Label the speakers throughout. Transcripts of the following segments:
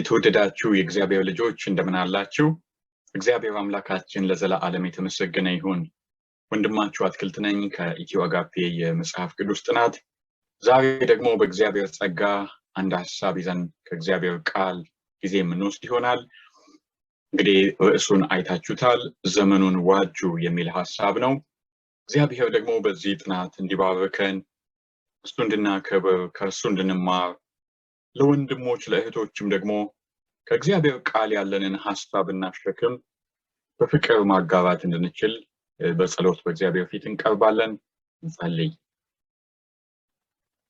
Speaker 1: የተወደዳችሁ የእግዚአብሔር ልጆች እንደምን አላችሁ? እግዚአብሔር አምላካችን ለዘላለም የተመሰገነ ይሁን። ወንድማችሁ አትክልት ነኝ ከኢትዮ አጋፔ የመጽሐፍ ቅዱስ ጥናት። ዛሬ ደግሞ በእግዚአብሔር ጸጋ አንድ ሀሳብ ይዘን ከእግዚአብሔር ቃል ጊዜ የምንወስድ ይሆናል። እንግዲህ ርዕሱን አይታችሁታል፣ ዘመኑን ዋጁ የሚል ሀሳብ ነው። እግዚአብሔር ደግሞ በዚህ ጥናት እንዲባርከን፣ እሱ እንድናከብር፣ ከእርሱ እንድንማር፣ ለወንድሞች ለእህቶችም ደግሞ ከእግዚአብሔር ቃል ያለንን ሀሳብና ሸክም በፍቅር ማጋራት እንድንችል በጸሎት በእግዚአብሔር ፊት እንቀርባለን። እንጸልይ።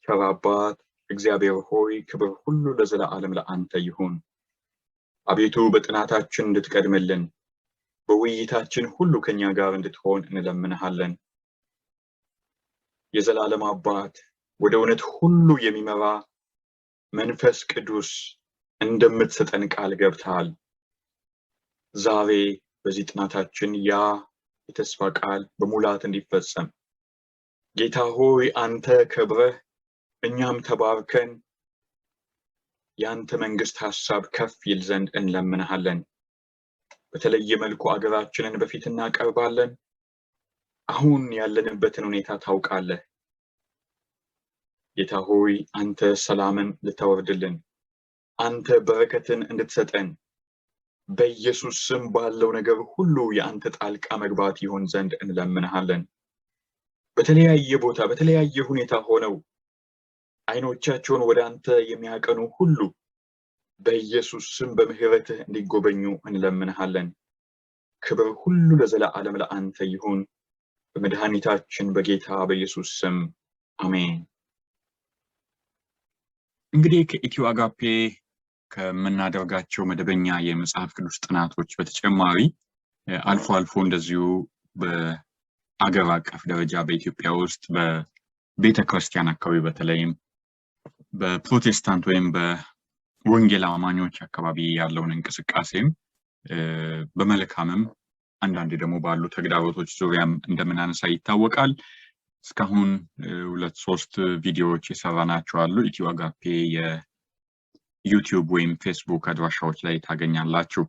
Speaker 1: ቸር አባት እግዚአብሔር ሆይ፣ ክብር ሁሉ ለዘላለም ለአንተ ይሁን። አቤቱ በጥናታችን እንድትቀድምልን፣ በውይይታችን ሁሉ ከኛ ጋር እንድትሆን እንለምንሃለን። የዘላለም አባት፣ ወደ እውነት ሁሉ የሚመራ መንፈስ ቅዱስ እንደምትሰጠን ቃል ገብተሃል። ዛሬ በዚህ ጥናታችን ያ የተስፋ ቃል በሙላት እንዲፈጸም፣ ጌታ ሆይ፣ አንተ ከብረህ እኛም ተባርከን የአንተ መንግስት ሀሳብ ከፍ ይል ዘንድ እንለምንሃለን። በተለየ መልኩ አገራችንን በፊት እናቀርባለን። አሁን ያለንበትን ሁኔታ ታውቃለህ። ጌታ ሆይ፣ አንተ ሰላምን ልታወርድልን፣ አንተ በረከትን እንድትሰጠን፣ በኢየሱስ ስም ባለው ነገር ሁሉ የአንተ ጣልቃ መግባት ይሆን ዘንድ እንለምንሃለን። በተለያየ ቦታ በተለያየ ሁኔታ ሆነው አይኖቻቸውን ወደ አንተ የሚያቀኑ ሁሉ በኢየሱስ ስም በምህረትህ እንዲጎበኙ እንለምንሃለን። ክብር ሁሉ ለዘላለም ለአንተ ይሁን። በመድኃኒታችን በጌታ በኢየሱስ ስም አሜን። እንግዲህ ከኢትዮ አጋፔ ከምናደርጋቸው መደበኛ የመጽሐፍ ቅዱስ ጥናቶች በተጨማሪ አልፎ አልፎ እንደዚሁ በአገር አቀፍ ደረጃ በኢትዮጵያ ውስጥ በቤተ ክርስቲያን አካባቢ፣ በተለይም በፕሮቴስታንት ወይም በወንጌል አማኞች አካባቢ ያለውን እንቅስቃሴም በመልካምም አንዳንዴ ደግሞ ባሉ ተግዳሮቶች ዙሪያም እንደምናነሳ ይታወቃል። እስካሁን ሁለት ሶስት ቪዲዮዎች የሰራናቸው አሉ። ኢትዮ አጋፔ የዩቲዩብ ወይም ፌስቡክ አድራሻዎች ላይ ታገኛላችሁ።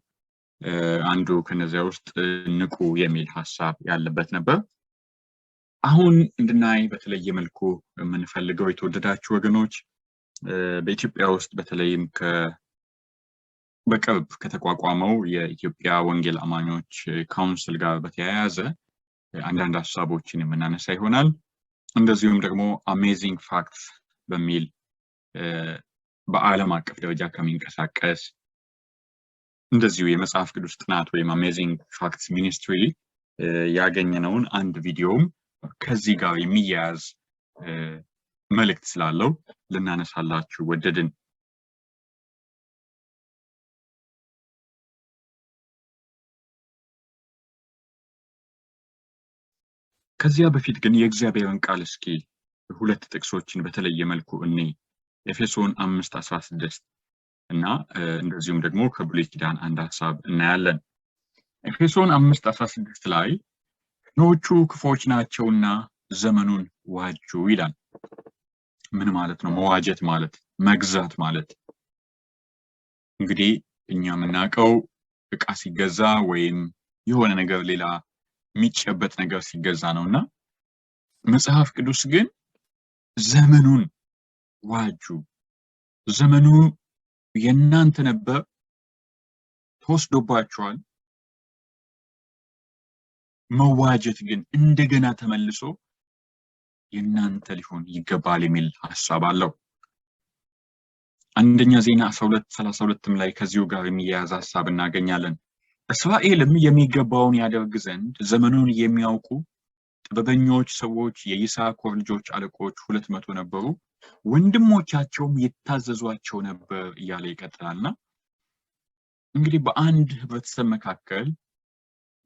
Speaker 1: አንዱ ከነዚያ ውስጥ ንቁ የሚል ሀሳብ ያለበት ነበር። አሁን እንድናይ በተለየ መልኩ የምንፈልገው፣ የተወደዳችሁ ወገኖች፣ በኢትዮጵያ ውስጥ በተለይም በቅርብ ከተቋቋመው የኢትዮጵያ ወንጌል አማኞች council ጋር በተያያዘ አንዳንድ ሀሳቦችን የምናነሳ ይሆናል። እንደዚሁም ደግሞ Amazing Facts በሚል በዓለም አቀፍ ደረጃ ከሚንቀሳቀስ እንደዚሁ የመጽሐፍ ቅዱስ ጥናት ወይም Amazing Facts Ministry ያገኘነውን አንድ ቪዲዮም ከዚህ ጋር የሚያያዝ መልእክት ስላለው ልናነሳላችሁ ወደድን። ከዚያ በፊት ግን የእግዚአብሔርን ቃል እስኪ ሁለት ጥቅሶችን በተለየ መልኩ እኔ ኤፌሶን 5:16 እና እንደዚሁም ደግሞ ከብሉይ ኪዳን አንድ ሀሳብ እናያለን። ኤፌሶን 5:16 ላይ ቀኖቹ ክፉዎች ናቸውና ዘመኑን ዋጁ ይላል። ምን ማለት ነው? መዋጀት ማለት መግዛት ማለት። እንግዲህ እኛ የምናውቀው እቃ ሲገዛ ወይም የሆነ ነገር ሌላ የሚጨበጥ ነገር ሲገዛ ነው፣ እና መጽሐፍ ቅዱስ ግን ዘመኑን ዋጁ፣ ዘመኑ የእናንተ ነበር፣ ተወስዶባችኋል። መዋጀት ግን እንደገና ተመልሶ የእናንተ ሊሆን ይገባል የሚል ሀሳብ አለው። አንደኛ ዜና 12:32ም ላይ ከዚሁ ጋር የሚያያዝ ሀሳብ እናገኛለን። እስራኤልም የሚገባውን ያደርግ ዘንድ ዘመኑን የሚያውቁ ጥበበኞች ሰዎች የይሳኮር ልጆች አለቆች 200 ነበሩ፣ ወንድሞቻቸውም ይታዘዟቸው ነበር እያለ ይቀጥላልና፣ እንግዲህ በአንድ ህብረተሰብ መካከል፣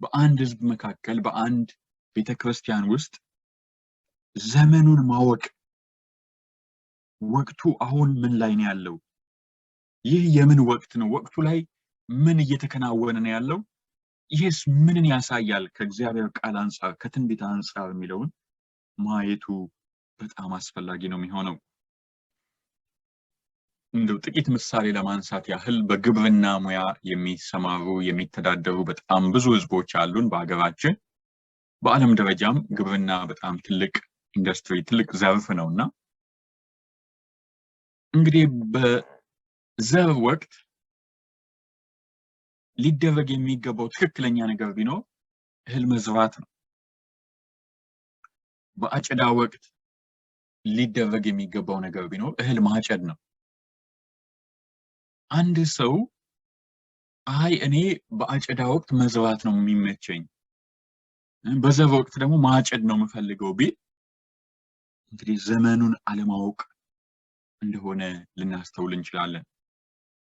Speaker 1: በአንድ ህዝብ መካከል፣ በአንድ ቤተክርስቲያን ውስጥ ዘመኑን ማወቅ፣ ወቅቱ አሁን ምን ላይ ነው ያለው? ይህ የምን ወቅት ነው? ወቅቱ ላይ ምን እየተከናወነ ነው ያለው? ይህስ ምንን ያሳያል? ከእግዚአብሔር ቃል አንጻር፣ ከትንቢት አንጻር የሚለውን ማየቱ በጣም አስፈላጊ ነው የሚሆነው። እንደው ጥቂት ምሳሌ ለማንሳት ያህል በግብርና ሙያ የሚሰማሩ የሚተዳደሩ በጣም ብዙ ህዝቦች አሉን በሀገራችን። በዓለም ደረጃም ግብርና በጣም ትልቅ ኢንዱስትሪ፣ ትልቅ ዘርፍ ነውና እንግዲህ በዘር ወቅት ሊደረግ የሚገባው ትክክለኛ ነገር ቢኖር እህል መዝራት ነው። በአጨዳ ወቅት ሊደረግ የሚገባው ነገር ቢኖር እህል ማጨድ ነው። አንድ ሰው አይ እኔ በአጨዳ ወቅት መዝራት ነው የሚመቸኝ፣ በዘር ወቅት ደግሞ ማጨድ ነው የምፈልገው ቢል እንግዲህ ዘመኑን አለማወቅ እንደሆነ ልናስተውል እንችላለን።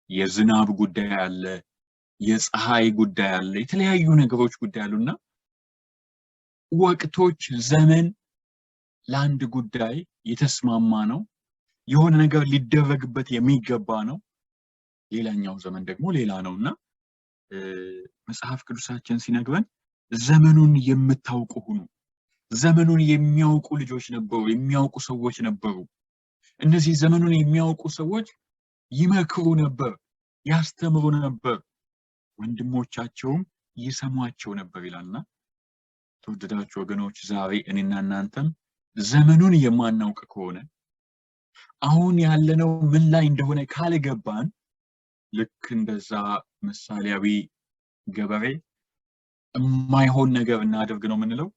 Speaker 1: የዝናብ ጉዳይ አለ፣ የፀሐይ ጉዳይ አለ፣ የተለያዩ ነገሮች ጉዳይ አሉና ወቅቶች፣ ዘመን ለአንድ ጉዳይ የተስማማ ነው፣ የሆነ ነገር ሊደረግበት የሚገባ ነው። ሌላኛው ዘመን ደግሞ ሌላ ነውና መጽሐፍ ቅዱሳችን ሲነግረን ዘመኑን የምታውቁ ሁኑ። ዘመኑን የሚያውቁ ልጆች ነበሩ፣ የሚያውቁ ሰዎች ነበሩ። እነዚህ ዘመኑን የሚያውቁ ሰዎች ይመክሩ ነበር፣ ያስተምሩ ነበር፣ ወንድሞቻቸውም ይሰሟቸው ነበር ይላልና ተወደዳችሁ ወገኖች፣ ዛሬ እኔና እናንተም ዘመኑን የማናውቅ ከሆነ፣ አሁን ያለነው ምን ላይ እንደሆነ ካልገባን፣ ልክ እንደዛ ምሳሌያዊ ገበሬ የማይሆን ነገር እናደርግ ነው የምንለው፣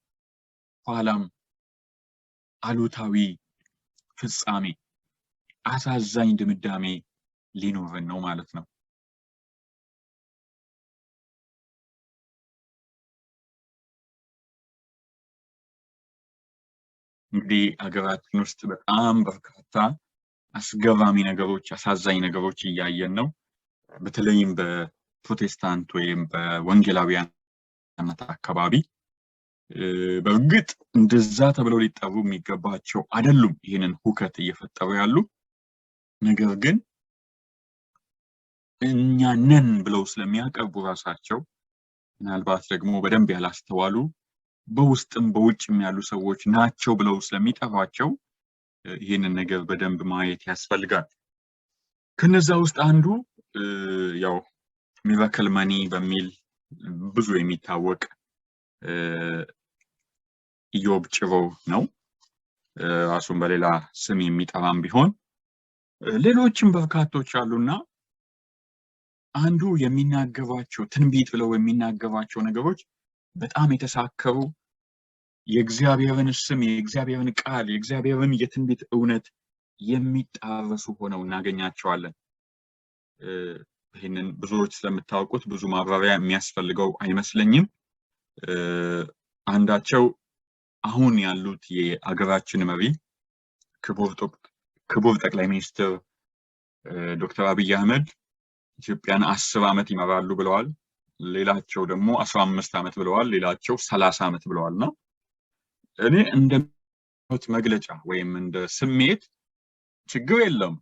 Speaker 1: ኋላም አሉታዊ ፍጻሜ፣ አሳዛኝ ድምዳሜ ሊኖረን ነው ማለት ነው። እንግዲህ ሀገራችን ውስጥ በጣም በርካታ አስገራሚ ነገሮች፣ አሳዛኝ ነገሮች እያየን ነው። በተለይም በፕሮቴስታንት ወይም በወንጌላውያን አካባቢ በእርግጥ እንደዛ ተብለው ሊጠሩ የሚገባቸው አይደሉም ይህንን ሁከት እየፈጠሩ ያሉ፣ ነገር ግን እኛ ነን ብለው ስለሚያቀርቡ ራሳቸው፣ ምናልባት ደግሞ በደንብ ያላስተዋሉ በውስጥም በውጭም ያሉ ሰዎች ናቸው ብለው ስለሚጠሯቸው ይህንን ነገር በደንብ ማየት ያስፈልጋል። ከነዛ ውስጥ አንዱ ያው Miracle Money በሚል ብዙ የሚታወቅ ኢዮብ ጭሮ ነው። ራሱን በሌላ ስም የሚጠራም ቢሆን ሌሎችም በርካቶች አሉና አንዱ የሚናገሯቸው ትንቢት ብለው የሚናገሯቸው ነገሮች በጣም የተሳከሩ፣ የእግዚአብሔርን ስም፣ የእግዚአብሔርን ቃል፣ የእግዚአብሔርን የትንቢት እውነት የሚጣረሱ ሆነው እናገኛቸዋለን። ይህንን ብዙዎች ስለምታውቁት ብዙ ማብራሪያ የሚያስፈልገው አይመስለኝም። አንዳቸው አሁን ያሉት የአገራችን መሪ ክቡር ጠቅላይ ሚኒስትር ዶክተር አብይ አህመድ ኢትዮጵያን 10 ዓመት ይመራሉ ብለዋል። ሌላቸው ደግሞ 15 ዓመት ብለዋል። ሌላቸው 30 ዓመት ብለዋል። ነው እኔ እንደ መግለጫ ወይም እንደ ስሜት ችግር የለም።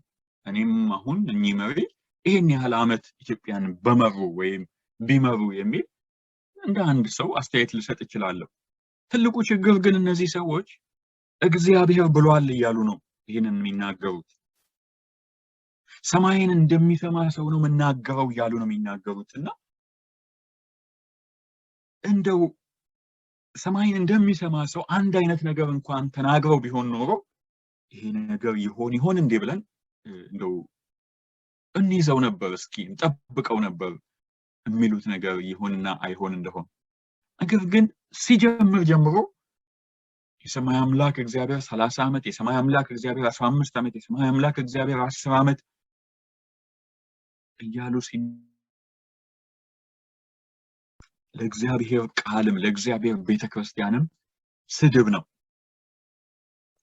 Speaker 1: እኔም አሁን እኚህ መሪ ይሄን ያህል ዓመት ኢትዮጵያን በመሩ ወይም ቢመሩ የሚል እንደ አንድ ሰው አስተያየት ልሰጥ እችላለሁ። ትልቁ ችግር ግን እነዚህ ሰዎች እግዚአብሔር ብሏል እያሉ ነው ይህንን የሚናገሩት። ሰማይን እንደሚሰማ ሰው ነው የምናገረው እያሉ ነው የሚናገሩት። እና እንደው ሰማይን እንደሚሰማ ሰው አንድ አይነት ነገር እንኳን ተናግረው ቢሆን ኖሮ ይሄ ነገር ይሆን ይሆን እንዴ ብለን እንደው እንይዘው ነበር፣ እስኪ እንጠብቀው ነበር የሚሉት ነገር ይሆንና አይሆን እንደሆን። ነገር ግን ሲጀምር ጀምሮ የሰማይ አምላክ እግዚአብሔር 30 ዓመት፣ የሰማይ አምላክ እግዚአብሔር 15 ዓመት፣ የሰማይ አምላክ እግዚአብሔር 10 ዓመት እያሉ ለእግዚአብሔር ቃልም ለእግዚአብሔር ቤተክርስቲያንም ስድብ ነው፣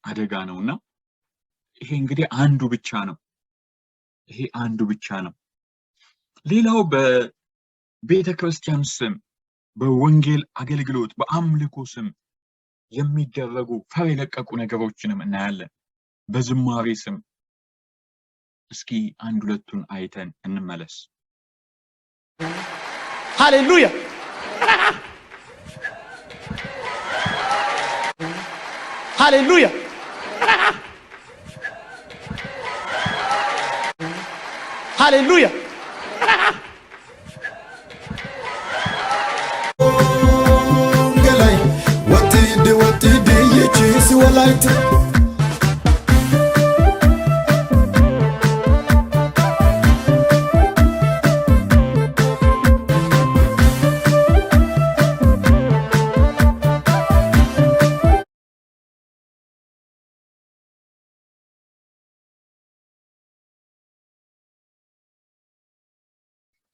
Speaker 1: አደጋ ነውና ይሄ እንግዲህ አንዱ ብቻ ነው። ይሄ አንዱ ብቻ ነው። ሌላው በቤተክርስቲያን ስም፣ በወንጌል አገልግሎት፣ በአምልኮ ስም የሚደረጉ ፈር የለቀቁ ነገሮችንም እናያለን። በዝማሬ ስም እስኪ አንድ ሁለቱን አይተን እንመለስ።
Speaker 2: ሃሌሉያ። ሃሌሉያ። ሃሌሉያ።
Speaker 3: ገላይ ወጥድ ወጥድ ይቺስ ወላይት።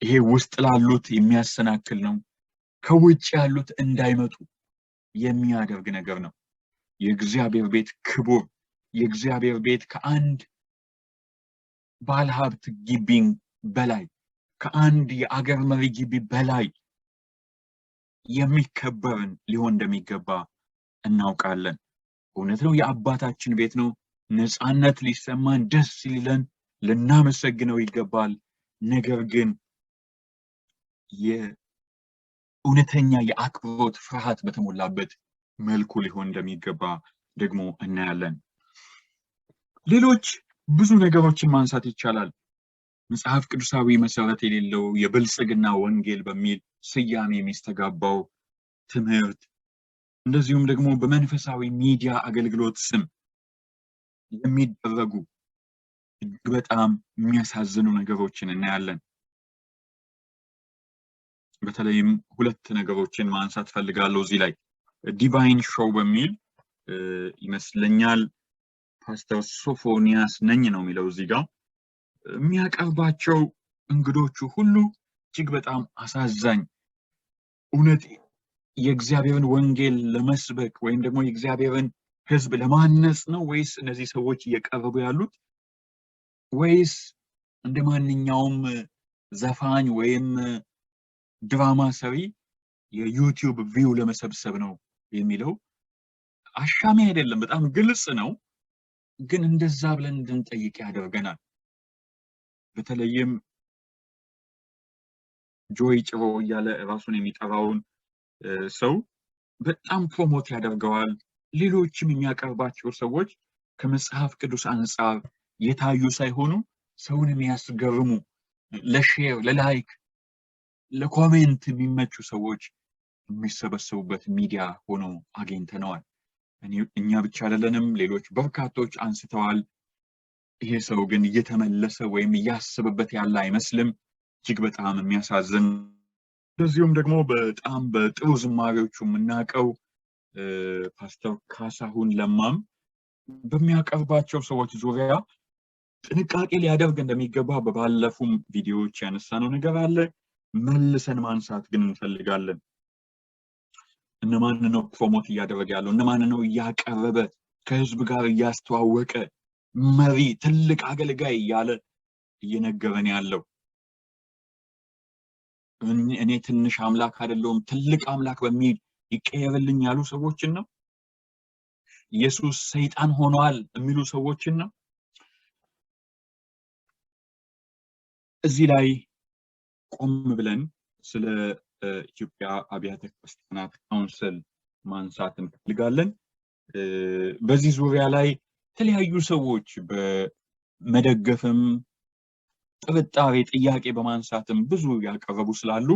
Speaker 1: ይሄ ውስጥ ላሉት የሚያሰናክል ነው። ከውጭ ያሉት እንዳይመጡ የሚያደርግ ነገር ነው። የእግዚአብሔር ቤት ክቡር፣ የእግዚአብሔር ቤት ከአንድ ባለሀብት ግቢ በላይ፣ ከአንድ የአገር መሪ ግቢ በላይ የሚከበርን ሊሆን እንደሚገባ እናውቃለን። እውነት ነው፣ የአባታችን ቤት ነው። ነፃነት ሊሰማን፣ ደስ ሊለን፣ ልናመሰግነው ይገባል። ነገር ግን የእውነተኛ የአክብሮት ፍርሃት በተሞላበት መልኩ ሊሆን እንደሚገባ ደግሞ እናያለን። ሌሎች ብዙ ነገሮችን ማንሳት ይቻላል። መጽሐፍ ቅዱሳዊ መሰረት የሌለው የብልጽግና ወንጌል በሚል ስያሜ የሚስተጋባው ትምህርት፣ እንደዚሁም ደግሞ በመንፈሳዊ ሚዲያ አገልግሎት ስም የሚደረጉ እጅግ በጣም የሚያሳዝኑ ነገሮችን እናያለን። በተለይም ሁለት ነገሮችን ማንሳት ፈልጋለሁ እዚህ ላይ። Divine Show በሚል ይመስለኛል ፓስተር ሶፎንያስ ነኝ ነው የሚለው እዚህ ጋር፣ የሚያቀርባቸው እንግዶቹ ሁሉ እጅግ በጣም አሳዛኝ፣ እውነት የእግዚአብሔርን ወንጌል ለመስበክ ወይም ደግሞ የእግዚአብሔርን ሕዝብ ለማነጽ ነው ወይስ እነዚህ ሰዎች እየቀረቡ ያሉት፣ ወይስ እንደ ማንኛውም ዘፋኝ ወይም ድራማ ሰሪ የ YouTube view ለመሰብሰብ ነው የሚለው አሻሚ አይደለም፣ በጣም ግልጽ ነው። ግን እንደዛ ብለን እንድንጠይቅ ያደርገናል። በተለይም ጆይ ጭሮ እያለ ራሱን የሚጠራውን ሰው በጣም promote ያደርገዋል። ሌሎችም የሚያቀርባቸው ሰዎች ከመጽሐፍ ቅዱስ አንጻር የታዩ ሳይሆኑ ሰውን የሚያስገርሙ፣ ለ share፣ ለ like፣ ለ comment የሚመቹ ሰዎች የሚሰበሰቡበት ሚዲያ ሆኖ አግኝተነዋል። እኛ ብቻ አይደለንም፣ ሌሎች በርካቶች አንስተዋል። ይሄ ሰው ግን እየተመለሰ ወይም እያሰበበት ያለ አይመስልም። እጅግ በጣም የሚያሳዝን። እንደዚሁም ደግሞ በጣም በጥሩ ዝማሬዎቹ የምናውቀው ፓስተር ካሳሁን ለማም በሚያቀርባቸው ሰዎች ዙሪያ ጥንቃቄ ሊያደርግ እንደሚገባ በባለፉም ቪዲዮዎች ያነሳነው ነገር አለ። መልሰን ማንሳት ግን እንፈልጋለን። እነማን ነው promote እያደረገ ያለው? እነማን ነው እያቀረበ፣ ከህዝብ ጋር እያስተዋወቀ፣ መሪ፣ ትልቅ አገልጋይ እያለ እየነገረን ያለው? እኔ ትንሽ አምላክ አይደለሁም፣ ትልቅ አምላክ በሚል ይቀየርልኝ ያሉ ሰዎችን ነው? ኢየሱስ ሰይጣን ሆኗል የሚሉ ሰዎችን ነው? እዚህ ላይ ቆም ብለን ስለ ኢትዮጵያ አብያተ ክርስቲያናት council ማንሳት እንፈልጋለን። በዚህ ዙሪያ ላይ የተለያዩ ሰዎች በመደገፍም ጥርጣሬ፣ ጥያቄ በማንሳትም ብዙ ያቀረቡ ስላሉ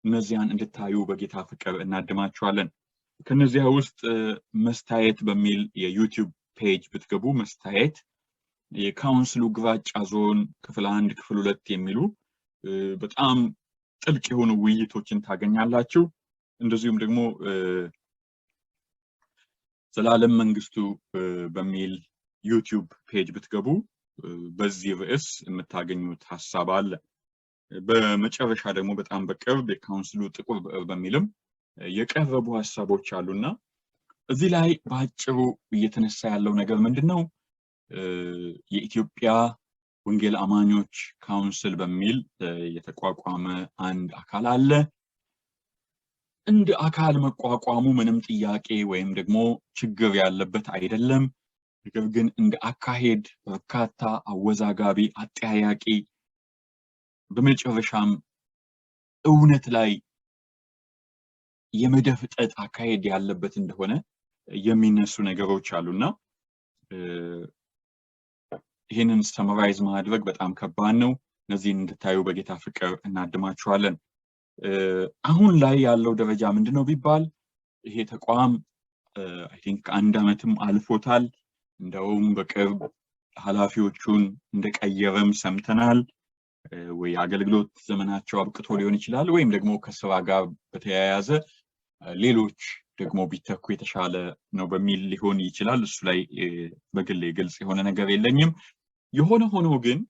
Speaker 1: እነዚያን እንድታዩ በጌታ ፍቅር እናድማችኋለን። ከነዚያ ውስጥ መስታየት በሚል የ YouTube page ብትገቡ፣ መስታየት የካውንስሉ ግራጫ ዞን ክፍል 1፣ ክፍል 2 የሚሉ በጣም ጥልቅ የሆኑ ውይይቶችን ታገኛላችሁ። እንደዚሁም ደግሞ ዘላለም መንግስቱ በሚል YouTube page ብትገቡ በዚህ ርዕስ የምታገኙት ሀሳብ አለ። በመጨረሻ ደግሞ በጣም በቅርብ የካውንስሉ ጥቁር ብዕር በሚልም የቀረቡ ሀሳቦች አሉና እዚህ ላይ በአጭሩ እየተነሳ ያለው ነገር ምንድነው? የኢትዮጵያ ወንጌል አማኞች council በሚል የተቋቋመ አንድ አካል አለ። እንደ አካል መቋቋሙ ምንም ጥያቄ ወይም ደግሞ ችግር ያለበት አይደለም። ነገር ግን እንደ አካሄድ በርካታ አወዛጋቢ፣ አጠያያቂ፣ በመጨረሻም እውነት ላይ የመደፍጠጥ አካሄድ ያለበት እንደሆነ የሚነሱ ነገሮች አሉና ይህንን summarize ማድረግ በጣም ከባድ ነው። እነዚህን እንድታዩ በጌታ ፍቅር እናድማችኋለን። አሁን ላይ ያለው ደረጃ ምንድን ነው ቢባል፣ ይሄ ተቋም I think አንድ ዓመትም አልፎታል። እንደውም በቅርብ ኃላፊዎቹን እንደቀየረም ሰምተናል። ወይ አገልግሎት ዘመናቸው አብቅቶ ሊሆን ይችላል፣ ወይም ደግሞ ከስራ ጋር በተያያዘ ሌሎች ደግሞ ቢተኩ የተሻለ ነው በሚል ሊሆን ይችላል። እሱ ላይ በግሌ ግልጽ የሆነ ነገር የለኝም። የሆነ ሆኖ ግን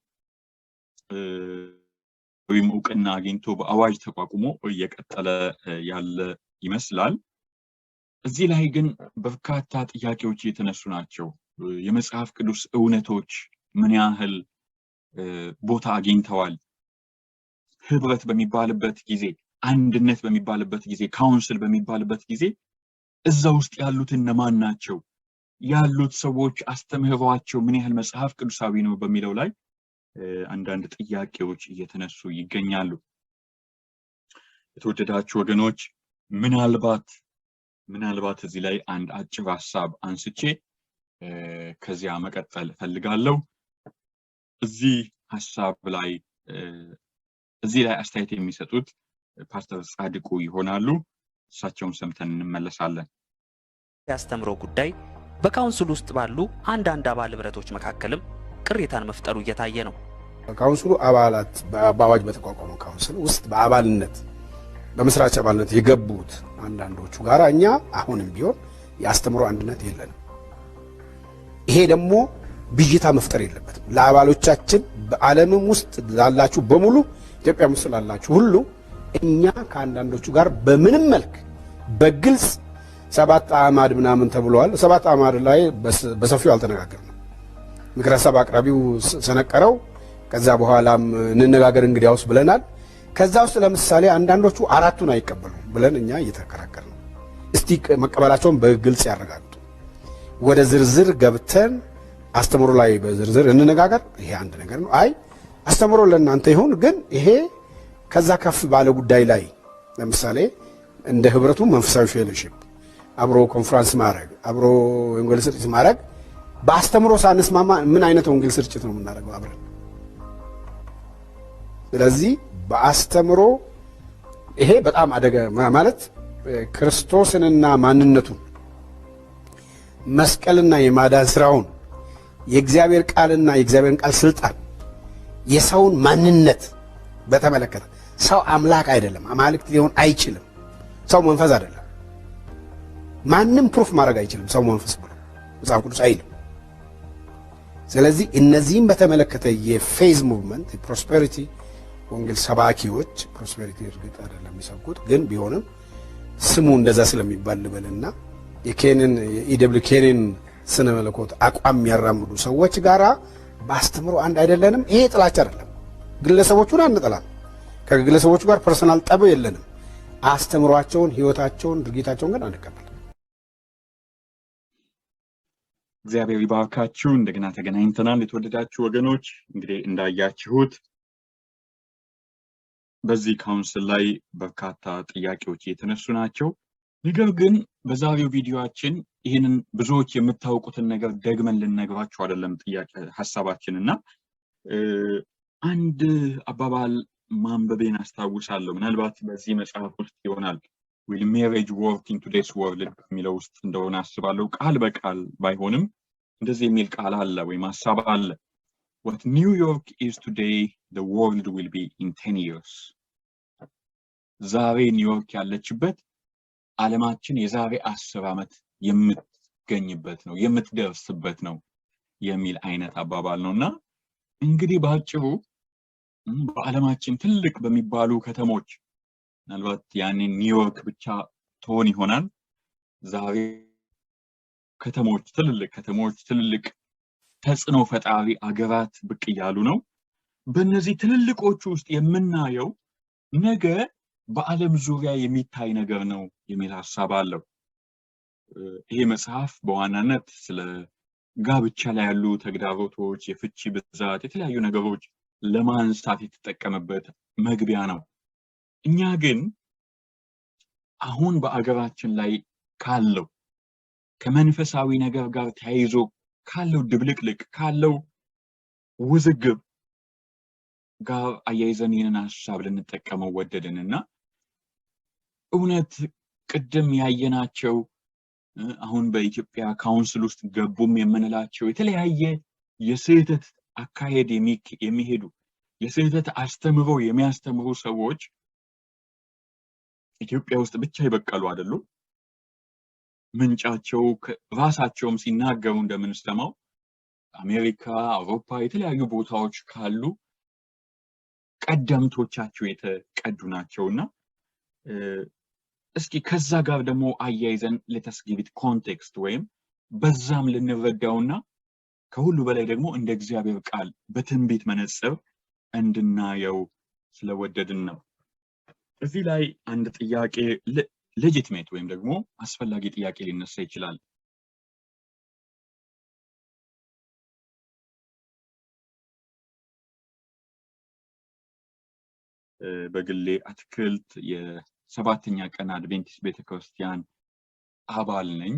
Speaker 1: ወይም እውቅና አግኝቶ በአዋጅ ተቋቁሞ እየቀጠለ ያለ ይመስላል። እዚህ ላይ ግን በርካታ ጥያቄዎች እየተነሱ ናቸው። የመጽሐፍ ቅዱስ እውነቶች ምን ያህል ቦታ አግኝተዋል? ህብረት በሚባልበት ጊዜ፣ አንድነት በሚባልበት ጊዜ፣ council በሚባልበት ጊዜ እዛ ውስጥ ያሉት እነማን ናቸው? ያሉት ሰዎች አስተምህሯቸው ምን ያህል መጽሐፍ ቅዱሳዊ ነው በሚለው ላይ አንዳንድ ጥያቄዎች እየተነሱ ይገኛሉ። የተወደዳችሁ ወገኖች፣ ምናልባት እዚህ ላይ አንድ አጭር ሀሳብ አንስቼ ከዚያ መቀጠል እፈልጋለሁ። እዚህ ሀሳብ ላይ እዚህ ላይ አስተያየት የሚሰጡት ፓስተር ጻድቁ ይሆናሉ። እሳቸውን ሰምተን እንመለሳለን።
Speaker 2: የአስተምህሮ ጉዳይ በካውንስሉ ውስጥ ባሉ አንዳንድ አባል ህብረቶች መካከልም ቅሬታን መፍጠሩ እየታየ ነው።
Speaker 4: ካውንስሉ አባላት፣ በአዋጅ በተቋቋመው ካውንስል ውስጥ በአባልነት፣ በመስራች አባልነት የገቡት አንዳንዶቹ ጋር እኛ አሁንም ቢሆን የአስተምህሮ አንድነት የለንም። ይሄ ደግሞ ብዥታ መፍጠር የለበትም። ለአባሎቻችን፣ በዓለምም ውስጥ ላላችሁ በሙሉ፣ ኢትዮጵያም ውስጥ ላላችሁ ሁሉ፣ እኛ ከአንዳንዶቹ ጋር በምንም መልክ በግልጽ ሰባት አዕማድ ምናምን ተብለዋል። ሰባት አዕማድ ላይ በሰፊው አልተነጋገርንም። ምክረ ሀሳብ አቅራቢው ሰነቀረው። ከዛ በኋላም እንነጋገር እንግዲያውስ ብለናል። ከዛ ውስጥ ለምሳሌ አንዳንዶቹ አራቱን አይቀበሉም ብለን እኛ እየተከራከርን ነው። እስቲ መቀበላቸውን በግልጽ ያረጋግጡ። ወደ ዝርዝር ገብተን አስተምህሮ ላይ በዝርዝር እንነጋገር። ይሄ አንድ ነገር ነው። አይ፣ አስተምህሮ ለእናንተ ይሁን፣ ግን ይሄ ከዛ ከፍ ባለ ጉዳይ ላይ ለምሳሌ እንደ ህብረቱ መንፈሳዊ fellowship፣ አብሮ ኮንፈረንስ ማድረግ፣ አብሮ ወንጌል ስርጭት ማድረግ፣ በአስተምህሮ ሳንስማማ ምን አይነት ወንጌል ስርጭት ነው የምናደርገው አብረን? ስለዚህ በአስተምህሮ ይሄ በጣም አደጋ ማለት ክርስቶስንና ማንነቱን፣ መስቀልና የማዳን ስራውን፣ የእግዚአብሔር ቃልና የእግዚአብሔርን ቃል ስልጣን፣ የሰውን ማንነት በተመለከተ ሰው አምላክ አይደለም፣ አማልክት ሊሆን አይችልም። ሰው መንፈስ አይደለም። ማንም proof ማድረግ አይችልም። ሰው መንፈስ ብሎ መጽሐፍ ቅዱስ አይልም። ስለዚህ እነዚህም በተመለከተ የ faith movement፣ የ prosperity ወንጌል ሰባኪዎች፣ prosperity እርግጥ አይደለም የሚሰብኩት፣ ግን ቢሆንም ስሙ እንደዛ ስለሚባል ልበልና፣ የኬንን የ E.W. ኬንን ስነ መለኮት አቋም የሚያራምዱ ሰዎች ጋራ በአስተምህሮ አንድ አይደለንም። ይሄ ጥላቻ አይደለም። ግለሰቦቹን አንጠላም። ከግለሰቦቹ ጋር personal ጠብ የለንም። አስተምህሯቸውን፣ ህይወታቸውን፣ ድርጊታቸውን ግን አንቀበልም።
Speaker 1: እግዚአብሔር ይባርካችሁ። እንደገና ተገናኝተናል። የተወደዳችሁ ወገኖች፣ እንግዲህ እንዳያችሁት በዚህ council ላይ በርካታ ጥያቄዎች እየተነሱ ናቸው። ነገር ግን በዛሬው ቪዲዮአችን ይህንን ብዙዎች የምታውቁትን ነገር ደግመን ልንነግራችሁ አይደለም ጥያቄ ሀሳባችን። እና አንድ አባባል ማንበቤን አስታውሳለሁ። ምናልባት በዚህ መጽሐፍ ውስጥ ይሆናል፣ "Will Marriage Work in Today's World" በሚለው ውስጥ እንደሆነ አስባለሁ። ቃል በቃል ባይሆንም እንደዚህ የሚል ቃል አለ ወይም ሀሳብ አለ። "What New York is today, the world will be in 10 years." ዛሬ ኒውዮርክ ያለችበት ዓለማችን የዛሬ 10 ዓመት የምትገኝበት ነው፣ የምትደርስበት ነው የሚል አይነት አባባል ነው። እና እንግዲህ በአጭሩ በዓለማችን ትልቅ በሚባሉ ከተሞች፣ ምናልባት ያኔ ኒውዮርክ ብቻ ትሆን ይሆናል፣ ዛሬ ከተሞች፣ ትልልቅ ከተሞች፣ ትልልቅ ተጽዕኖ ፈጣሪ አገራት ብቅ እያሉ ነው። በእነዚህ ትልልቆቹ ውስጥ የምናየው ነገ በዓለም ዙሪያ የሚታይ ነገር ነው የሚል ሀሳብ አለው። ይሄ መጽሐፍ በዋናነት ስለ ጋብቻ ላይ ያሉ ተግዳሮቶች፣ የፍቺ ብዛት፣ የተለያዩ ነገሮች ለማንሳት የተጠቀመበት መግቢያ ነው። እኛ ግን አሁን በአገራችን ላይ ካለው ከመንፈሳዊ ነገር ጋር ተያይዞ ካለው ድብልቅልቅ፣ ካለው ውዝግብ ጋር አያይዘን ይህንን ሀሳብ ልንጠቀመው ወደድን እና እውነት ቅድም ያየናቸው አሁን በኢትዮጵያ council ውስጥ ገቡም የምንላቸው የተለያየ የስህተት አካሄድ የሚሄዱ፣ የስህተት አስተምሮ የሚያስተምሩ ሰዎች ኢትዮጵያ ውስጥ ብቻ የበቀሉ አይደሉም። ምንጫቸው ራሳቸውም ሲናገሩ እንደምንሰማው አሜሪካ፣ አውሮፓ የተለያዩ ቦታዎች ካሉ ቀደምቶቻቸው የተቀዱ ናቸውና እስኪ ከዛ ጋር ደግሞ አያይዘን let us give it context ወይም በዛም ልንረዳውና ከሁሉ በላይ ደግሞ እንደ እግዚአብሔር ቃል በትንቢት መነጽር እንድናየው ስለወደድን ነው። እዚህ ላይ አንድ ጥያቄ፣ legitimate ወይም ደግሞ አስፈላጊ ጥያቄ ሊነሳ ይችላል። በግሌ አትክልት የሰባተኛ ቀን አድቬንቲስት ቤተክርስቲያን አባል ነኝ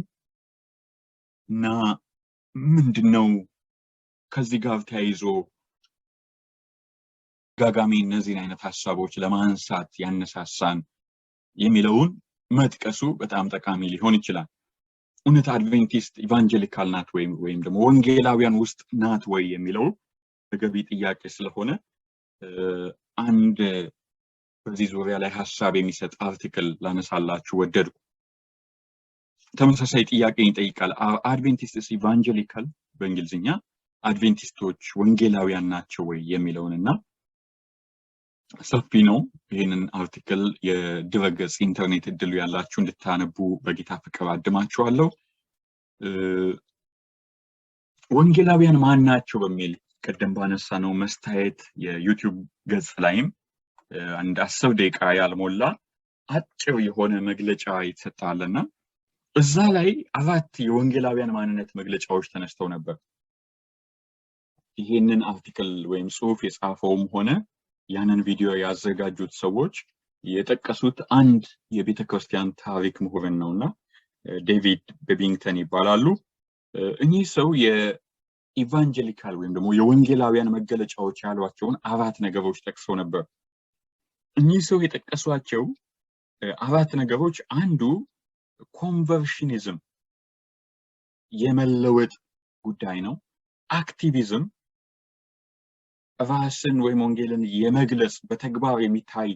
Speaker 1: እና ምንድነው ከዚህ ጋር ተያይዞ ተደጋጋሚ እነዚህን አይነት ሀሳቦች ለማንሳት ያነሳሳን የሚለውን መጥቀሱ በጣም ጠቃሚ ሊሆን ይችላል። እውነት አድቬንቲስት evangelical ናት ወይም ደግሞ ወንጌላውያን ውስጥ ናት ወይ የሚለው ተገቢ ጥያቄ ስለሆነ አንድ በዚህ ዙሪያ ላይ ሀሳብ የሚሰጥ article ላነሳላችሁ ወደድኩ። ተመሳሳይ ጥያቄ ይጠይቃል። "Adventists evangelical?" በእንግሊዝኛ አድቬንቲስቶች ወንጌላውያን ናቸው ወይ የሚለውን እና ሰፊ ነው። ይህንን article የድረገጽ ኢንተርኔት እድሉ ያላችሁ እንድታነቡ በጌታ ፍቅር አድማችኋለሁ። ወንጌላውያን ማን ናቸው በሚል ቅድም ባነሳነው መስታየት የ YouTube ገጽ ላይም አንድ 10 ደቂቃ ያልሞላ አጭር የሆነ መግለጫ ይሰጣልና እዛ ላይ አራት የወንጌላውያን ማንነት መግለጫዎች ተነስተው ነበር። ይሄንን article ወይም ጽሁፍ የጻፈውም ሆነ ያንን ቪዲዮ ያዘጋጁት ሰዎች የጠቀሱት አንድ የቤተ ክርስቲያን ታሪክ ምሁርን ነውና ዴቪድ ቤቢንግተን ይባላሉ። እኚህ ሰው የ evangelical ወይም ደግሞ የወንጌላውያን መገለጫዎች ያሏቸውን አራት ነገሮች ጠቅሰው ነበር። እኚህ ሰው የጠቀሷቸው አራት ነገሮች አንዱ conversionism፣ የመለወጥ ጉዳይ ነው። Activism፣ ራስን ወይም ወንጌልን የመግለጽ በተግባር የሚታይ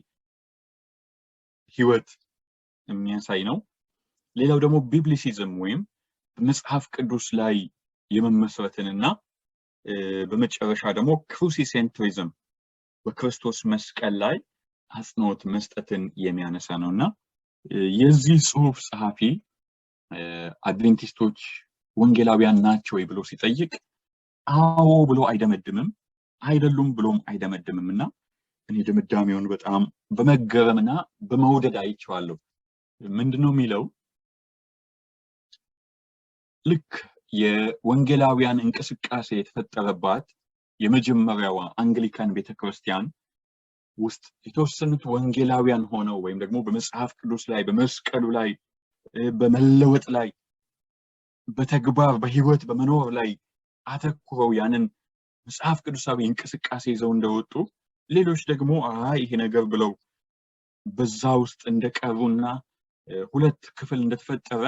Speaker 1: ህይወት የሚያሳይ ነው። ሌላው ደግሞ biblicism ወይም መጽሐፍ ቅዱስ ላይ የመመስረትንና በመጨረሻ ደግሞ crucicentrism፣ በክርስቶስ መስቀል ላይ አጽንኦት መስጠትን የሚያነሳ ነው። እና የዚህ ጽሁፍ ጸሐፊ አድቬንቲስቶች ወንጌላውያን ናቸው ወይ ብሎ ሲጠይቅ አዎ ብሎ አይደመድምም፣ አይደሉም ብሎም አይደመድምም። እና እኔ ድምዳሜውን በጣም በመገረምና በመውደድ አይቼዋለሁ። ምንድነው የሚለው? ልክ የወንጌላውያን እንቅስቃሴ የተፈጠረባት የመጀመሪያዋ አንግሊካን ቤተክርስቲያን ውስጥ የተወሰኑት ወንጌላውያን ሆነው ወይም ደግሞ በመጽሐፍ ቅዱስ ላይ፣ በመስቀሉ ላይ፣ በመለወጥ ላይ፣ በተግባር በህይወት በመኖር ላይ አተኩረው ያንን መጽሐፍ ቅዱሳዊ እንቅስቃሴ ይዘው እንደወጡ፣ ሌሎች ደግሞ አይ ይሄ ነገር ብለው በዛ ውስጥ እንደቀሩና ሁለት ክፍል እንደተፈጠረ፣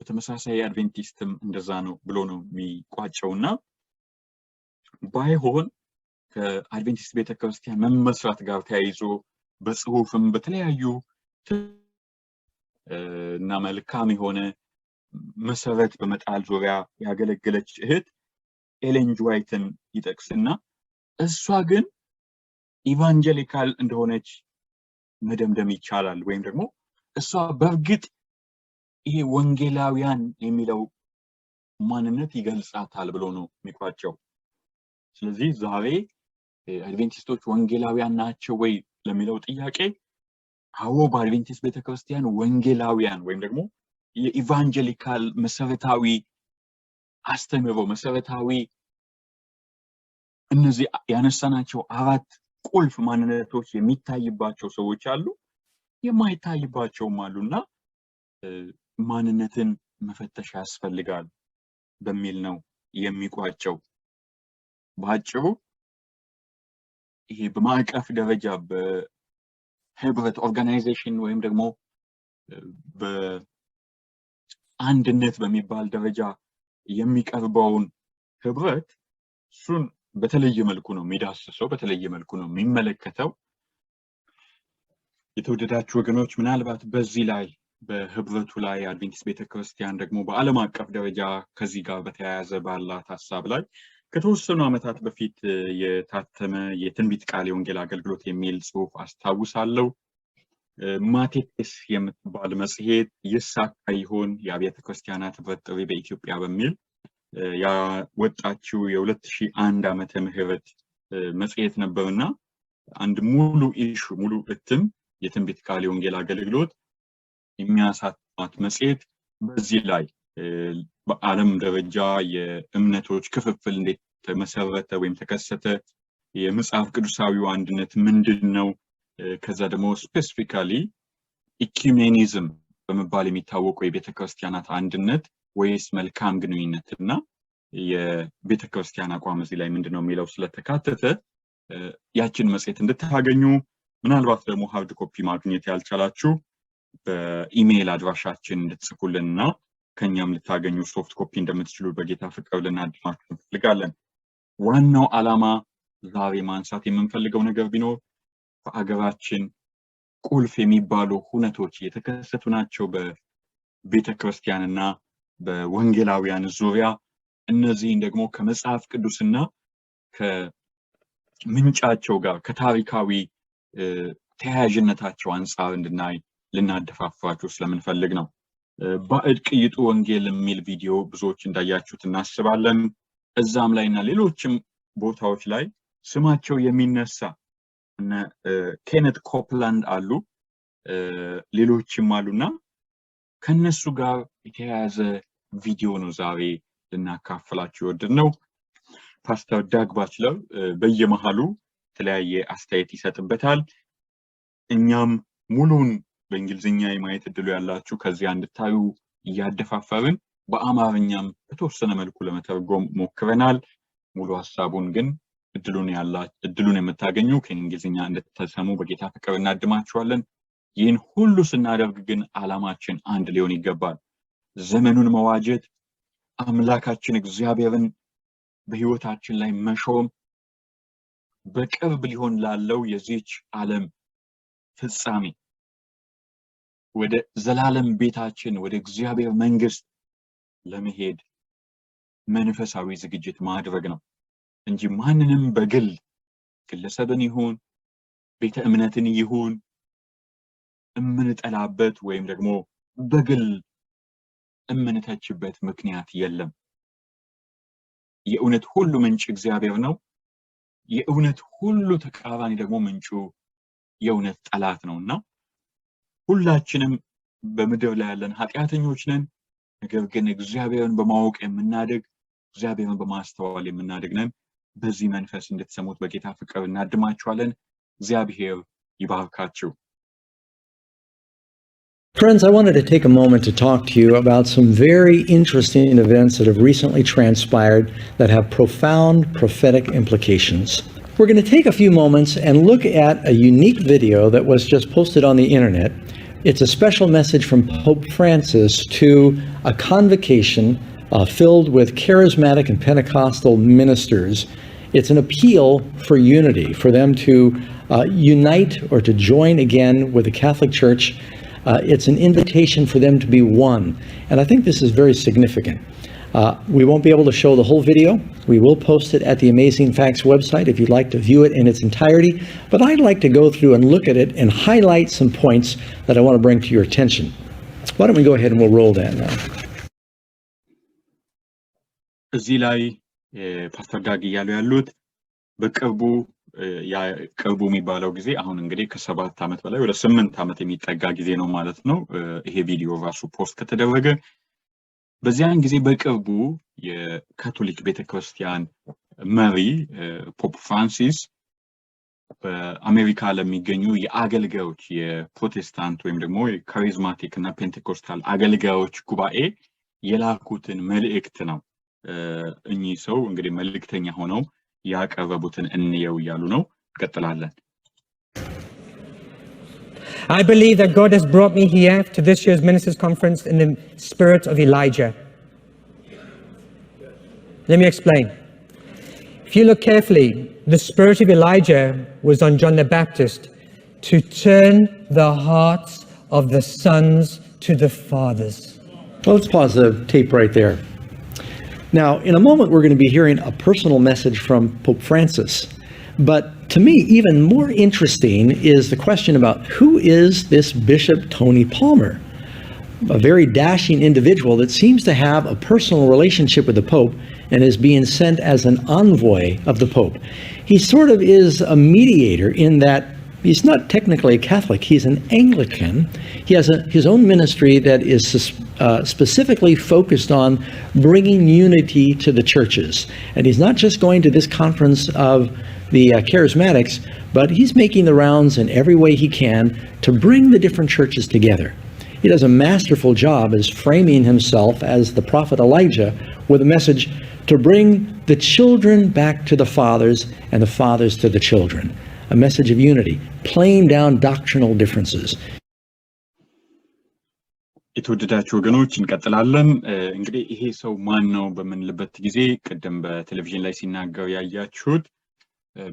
Speaker 1: በተመሳሳይ አድቬንቲስትም እንደዛ ነው ብሎ ነው የሚቋጨው። እና ባይሆን ከአድቬንቲስት ቤተክርስቲያን መመስረት ጋር ተያይዞ በጽሁፍም በተለያዩ እና መልካም የሆነ መሰረት በመጣል ዙሪያ ያገለገለች እህት ኤሌን ጂ ዋይትን ይጠቅስና እሷ ግን evangelical እንደሆነች መደምደም ይቻላል፣ ወይም ደግሞ እሷ በእርግጥ ይሄ ወንጌላውያን የሚለው ማንነት ይገልጻታል ብሎ ነው የሚቋጨው። ስለዚህ ዛሬ አድቬንቲስቶች ወንጌላውያን ናቸው ወይ ለሚለው ጥያቄ አዎ፣ በአድቬንቲስት ቤተክርስቲያን ወንጌላውያን ወይም ደግሞ የ evangelical መሰረታዊ አስተምህሮ፣ መሰረታዊ እነዚህ ያነሳናቸው አራት ቁልፍ ማንነቶች የሚታይባቸው ሰዎች አሉ፣ የማይታይባቸውም አሉና ማንነትን መፈተሽ ያስፈልጋል በሚል ነው የሚቋጨው። በአጭሩ ይሄ በማዕቀፍ ደረጃ በህብረት organization ወይም ደግሞ በአንድነት በሚባል ደረጃ የሚቀርበውን ህብረት እሱን በተለየ መልኩ ነው የሚዳስሰው፣ በተለየ መልኩ ነው የሚመለከተው። የተወደዳችሁ ወገኖች፣ ምናልባት በዚህ ላይ በህብረቱ ላይ አድቬንቲስት ቤተክርስቲያን ደግሞ በዓለም አቀፍ ደረጃ ከዚህ ጋር በተያያዘ ባላት ሀሳብ ላይ ከተወሰኑ ዓመታት በፊት የታተመ የትንቢት ቃል የወንጌል አገልግሎት የሚል ጽሑፍ አስታውሳለሁ። ማቴቴስ የምትባል መጽሔት ይሳካ ይሆን የአብያተ ክርስቲያናት ህብረት ጥሪ በኢትዮጵያ በሚል ያወጣችው የ2001 ዓመተ ምህረት መጽሔት ነበርና አንድ ሙሉ issue፣ ሙሉ እትም የትንቢት ቃል የወንጌል አገልግሎት የሚያሳትማት መጽሔት በዚህ ላይ በዓለም ደረጃ የእምነቶች ክፍፍል እንዴት ተመሰረተ ወይም ተከሰተ፣ የመጽሐፍ ቅዱሳዊው አንድነት ምንድን ነው፣ ከዛ ደግሞ specifically ecumenism በመባል የሚታወቀው የቤተ ክርስቲያናት አንድነት ወይስ መልካም ግንኙነት እና የቤተ ክርስቲያን አቋም እዚህ ላይ ምንድን ነው የሚለው ስለተካተተ ያችን መጽሔት እንድታገኙ፣ ምናልባት ደግሞ hard copy ማግኘት ያልቻላችሁ በኢሜይል አድራሻችን እንድትጽፉልን እና ከኛም ልታገኙ soft copy እንደምትችሉ በጌታ ፍቅር ልናድማችሁ እንፈልጋለን። ዋናው ዓላማ ዛሬ ማንሳት የምንፈልገው ነገር ቢኖር በአገራችን ቁልፍ የሚባሉ ሁነቶች እየተከሰቱ ናቸው በቤተ ክርስቲያንና በወንጌላውያን ዙሪያ። እነዚህን ደግሞ ከመጽሐፍ ቅዱስና ከምንጫቸው ጋር ከታሪካዊ ተያያዥነታቸው አንጻር እንድናይ ልናደፋፍራችሁ ስለምንፈልግ ነው። ባዕድ ቅይጡ ወንጌል የሚል ቪዲዮ ብዙዎች እንዳያችሁት እናስባለን። እዛም ላይ እና ሌሎችም ቦታዎች ላይ ስማቸው የሚነሳ እነ ኬነት ኮፕላንድ አሉ፣ ሌሎችም አሉና ከነሱ ጋር የተያያዘ ቪዲዮ ነው ዛሬ ልናካፍላችሁ የወደድነው። ፓስተር ዳግ ባችለር በየመሃሉ የተለያየ አስተያየት ይሰጥበታል። እኛም ሙሉን በእንግሊዝኛ የማየት እድሉ ያላችሁ ከዚያ እንድታዩ እያደፋፈርን በአማርኛም በተወሰነ መልኩ ለመተርጎም ሞክረናል። ሙሉ ሀሳቡን ግን እድሉን የምታገኙ ከእንግሊዝኛ እንድትሰሙ በጌታ ፍቅር እናድማችኋለን። ይህን ሁሉ ስናደርግ ግን ዓላማችን አንድ ሊሆን ይገባል። ዘመኑን መዋጀት፣ አምላካችን እግዚአብሔርን በህይወታችን ላይ መሾም፣ በቅርብ ሊሆን ላለው የዚች ዓለም ፍጻሜ ወደ ዘላለም ቤታችን ወደ እግዚአብሔር መንግስት ለመሄድ መንፈሳዊ ዝግጅት ማድረግ ነው እንጂ ማንንም በግል ግለሰብን ይሁን ቤተ እምነትን ይሁን እምንጠላበት ወይም ደግሞ በግል እምንተችበት ምክንያት የለም። የእውነት ሁሉ ምንጭ እግዚአብሔር ነው። የእውነት ሁሉ ተቃራኒ ደግሞ ምንጩ የእውነት ጠላት ነው እና ሁላችንም በምድር ላይ ያለን ኃጢአተኞች ነን። ነገር ግን እግዚአብሔርን በማወቅ የምናድግ፣ እግዚአብሔርን በማስተዋል የምናድግ ነን። በዚህ መንፈስ እንድትሰሙት በጌታ ፍቅር እናድማችኋለን። እግዚአብሔር ይባርካችሁ።
Speaker 5: Friends, I wanted to take a moment to talk to you about some very interesting events that have recently transpired that have profound prophetic implications. We're going to take a few moments and look at a unique video that was just posted on the internet. It's a special message from Pope Francis to a convocation filled with charismatic and Pentecostal ministers. It's an appeal for unity, for them to unite or to join again with the Catholic Church. It's an invitation for them to be one. And I think this is very significant. We won't be able to show the whole video. We will post it at the Amazing Facts website if you'd like to view it in its entirety. But I'd like to go through and look at it and highlight some points that I want to bring to your attention. Why don't we go ahead and we'll roll that now.
Speaker 1: እዚህ ላይ ፓስተር ዳግ እያሉ ያሉት በቅርቡ፣ ቅርቡ የሚባለው ጊዜ አሁን እንግዲህ ከ7 ዓመት በላይ ወደ 8 ዓመት የሚጠጋ ጊዜ ነው ማለት ነው። ይሄ ቪዲዮ ራሱ post ከተደረገ በዚያን ጊዜ በቅርቡ የካቶሊክ ቤተክርስቲያን መሪ Pope ፍራንሲስ በአሜሪካ ለሚገኙ የአገልጋዮች የፕሮቴስታንት ወይም ደግሞ የ charismatic እና ፔንቴኮስታል አገልጋዮች ጉባኤ የላኩትን መልእክት ነው። እኚህ ሰው እንግዲህ መልእክተኛ ሆነው ያቀረቡትን እንየው እያሉ ነው። እንቀጥላለን።
Speaker 6: I believe that God has brought me here to this year's Ministers' Conference in the spirit of Elijah. Let me explain. If you look carefully, the spirit of Elijah was on John the Baptist to turn the hearts of the sons to the fathers.
Speaker 5: Well, let's pause the tape right there. Now, in a moment, we're going to be hearing a personal message from Pope Francis. But to me, even more interesting is the question about who is this Bishop Tony Palmer? A very dashing individual that seems to have a personal relationship with the Pope and is being sent as an envoy of the Pope. He sort of is a mediator in that he's not technically a Catholic, he's an Anglican. He has his own ministry that is specifically focused on bringing unity to the churches. And he's not just going to this conference of the Charismatics, but he's making the rounds in every way he can to bring the different churches together. He does a masterful job as framing himself as the prophet Elijah with a message to bring the children back to the fathers and the fathers to the children. A message of unity, playing down doctrinal differences.
Speaker 1: የተወደዳችሁ ወገኖች፣ እንቀጥላለን። እንግዲህ ይሄ ሰው ማን ነው በምንልበት ጊዜ ቅድም በቴሌቪዥን ላይ ሲናገር ያያችሁት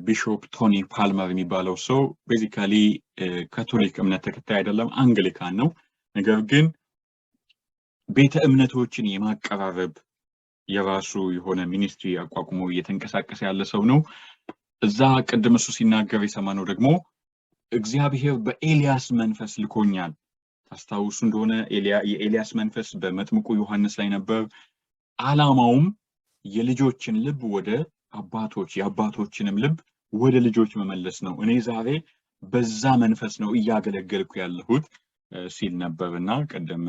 Speaker 1: Bishop ቶኒ ፓልመር የሚባለው ሰው basically ካቶሊክ እምነት ተከታይ አይደለም፣ አንግሊካን ነው። ነገር ግን ቤተ እምነቶችን የማቀራረብ የራሱ የሆነ ministry አቋቁሞ እየተንቀሳቀሰ ያለ ሰው ነው። እዛ ቅድም እሱ ሲናገር የሰማነው ደግሞ እግዚአብሔር በኤልያስ መንፈስ ልኮኛል። ታስታውሱ እንደሆነ የኤልያስ መንፈስ በመጥምቁ ዮሐንስ ላይ ነበር። ዓላማውም የልጆችን ልብ ወደ አባቶች፣ የአባቶችንም ልብ ወደ ልጆች መመለስ ነው። እኔ ዛሬ በዛ መንፈስ ነው እያገለገልኩ ያለሁት ሲል ነበር እና ቅድም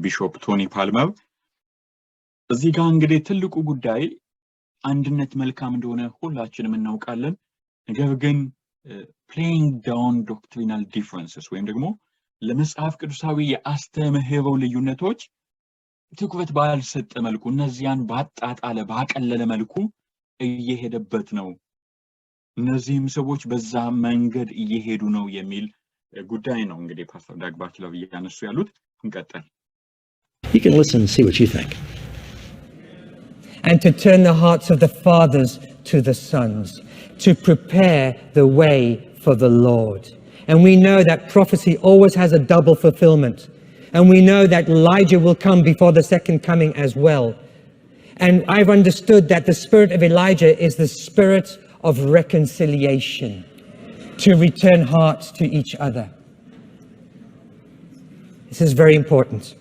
Speaker 1: Bishop ቶኒ ፓልመር። እዚህ ጋር እንግዲህ ትልቁ ጉዳይ አንድነት መልካም እንደሆነ ሁላችንም እናውቃለን። ነገር ግን playing down doctrinal differences ወይም ደግሞ ለመጽሐፍ ቅዱሳዊ የአስተምህሮ ልዩነቶች ትኩረት ባልሰጠ መልኩ፣ እነዚያን ባጣጣለ ባቀለለ መልኩ እየሄደበት ነው። እነዚህም ሰዎች በዛ መንገድ እየሄዱ ነው የሚል ጉዳይ ነው እንግዲህ ፓስተር ዳግ ባችለር እያነሱ ያሉት። እንቀጥል።
Speaker 5: You can listen and see what you think.
Speaker 6: And to turn the hearts of the fathers to the sons, to prepare the way for the Lord. And we know that prophecy always has a double fulfillment. And we know that Elijah will come before the second coming as well. And I've understood that the spirit of Elijah is the spirit of reconciliation, to return hearts to each other. This is very important.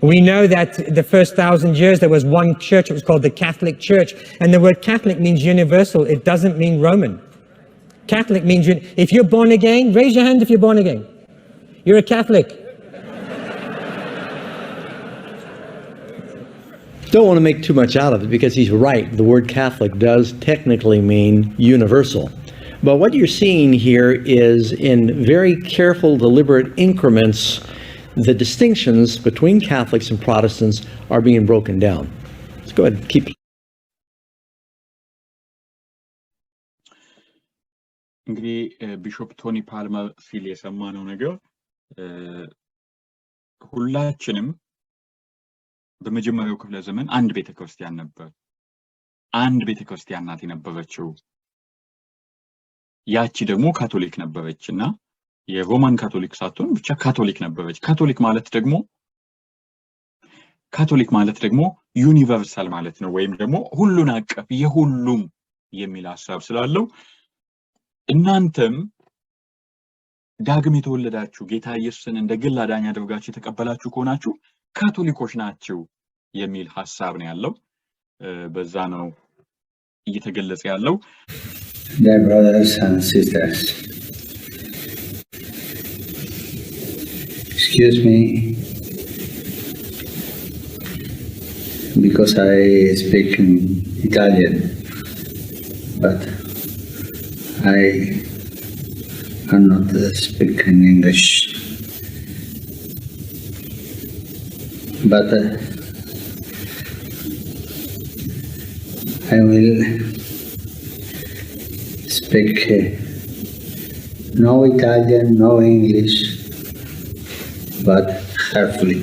Speaker 6: We know that the first 1,000 years there was one church, it was called the Catholic Church. And the word Catholic means universal, it doesn't mean Roman. Catholic means, if you're born again, raise your hand if you're born again. You're a Catholic.
Speaker 5: Don't want to make too much out of it because he's right. The word Catholic does technically mean universal. But what you're seeing here is, in very careful, deliberate increments, the distinctions between Catholics and Protestants are being broken down. Let's go ahead and keep
Speaker 1: እንግዲህ Bishop ቶኒ ፓልመር ሲል የሰማነው ነገር ሁላችንም በመጀመሪያው ክፍለ ዘመን አንድ ቤተ ክርስቲያን ነበር። አንድ ቤተ ክርስቲያን ናት የነበረችው። ያቺ ደግሞ ካቶሊክ ነበረች እና የሮማን ካቶሊክ ሳትሆን ብቻ ካቶሊክ ነበረች። ካቶሊክ ማለት ደግሞ universal ማለት ነው፣ ወይም ደግሞ ሁሉን አቀፍ፣ የሁሉም የሚል ሀሳብ ስላለው እናንተም ዳግም የተወለዳችሁ፣ ጌታ ኢየሱስን እንደ ግል አዳኝ አድርጋችሁ የተቀበላችሁ ከሆናችሁ ካቶሊኮች ናችሁ የሚል ሀሳብ ነው ያለው። በዛ ነው እየተገለጸ ያለው።
Speaker 7: Dear brothers and sisters, excuse me because I speak in Italian, but I cannot speak in English. But I will Speak no Italian, no English, but carefully.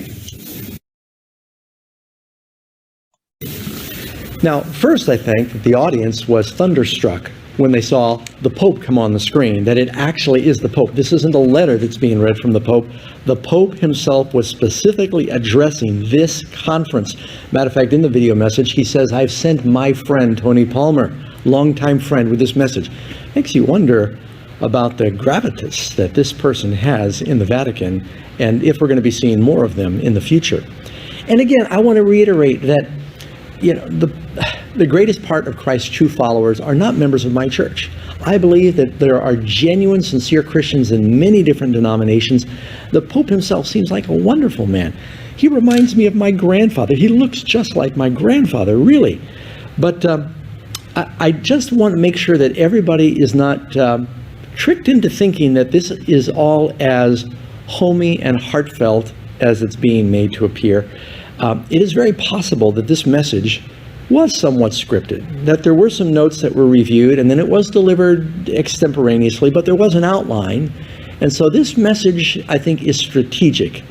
Speaker 5: Now, first, I think that the audience was thunderstruck when they saw the Pope come on the screen, that it actually is the Pope. This isn't a letter that's being read from the Pope. The Pope himself was specifically addressing this conference. Matter of fact, in the video message, he says, "I've sent my friend, Tony Palmer, longtime friend, with this message." Makes you wonder about the gravitas that this person has in the Vatican and if we're going to be seeing more of them in the future. And again, I want to reiterate that the greatest part of Christ's true followers are not members of my church. I believe that there are genuine, sincere Christians in many different denominations. The Pope himself seems like a wonderful man. He reminds me of my grandfather. He looks just like my grandfather, really. But I just want to make sure that everybody is not tricked into thinking that this is all as homey and heartfelt as it's being made to appear. It is very possible that this message was somewhat scripted, that there were some notes that were reviewed and then it was delivered extemporaneously, but there was an outline. And so this message, I think, is strategic.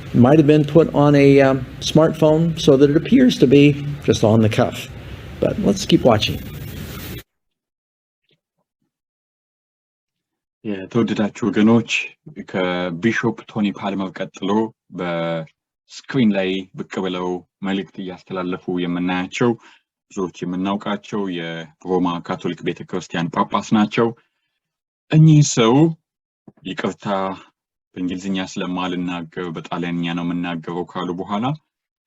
Speaker 5: It might have been put on a smartphone so that it appears to be just on the cuff. But let's keep watching.
Speaker 1: የተወደዳችሁ ወገኖች፣ ከ Bishop ቶኒ ፓልመር ቀጥሎ በ screen ላይ ብቅ ብለው መልእክት እያስተላለፉ የምናያቸው ብዙዎች የምናውቃቸው የሮማ ካቶሊክ ቤተክርስቲያን ጳጳስ ናቸው። እኚህ ሰው ይቅርታ በእንግሊዝኛ ስለማልናገር በጣሊያንኛ ነው የምናገረው ካሉ በኋላ፣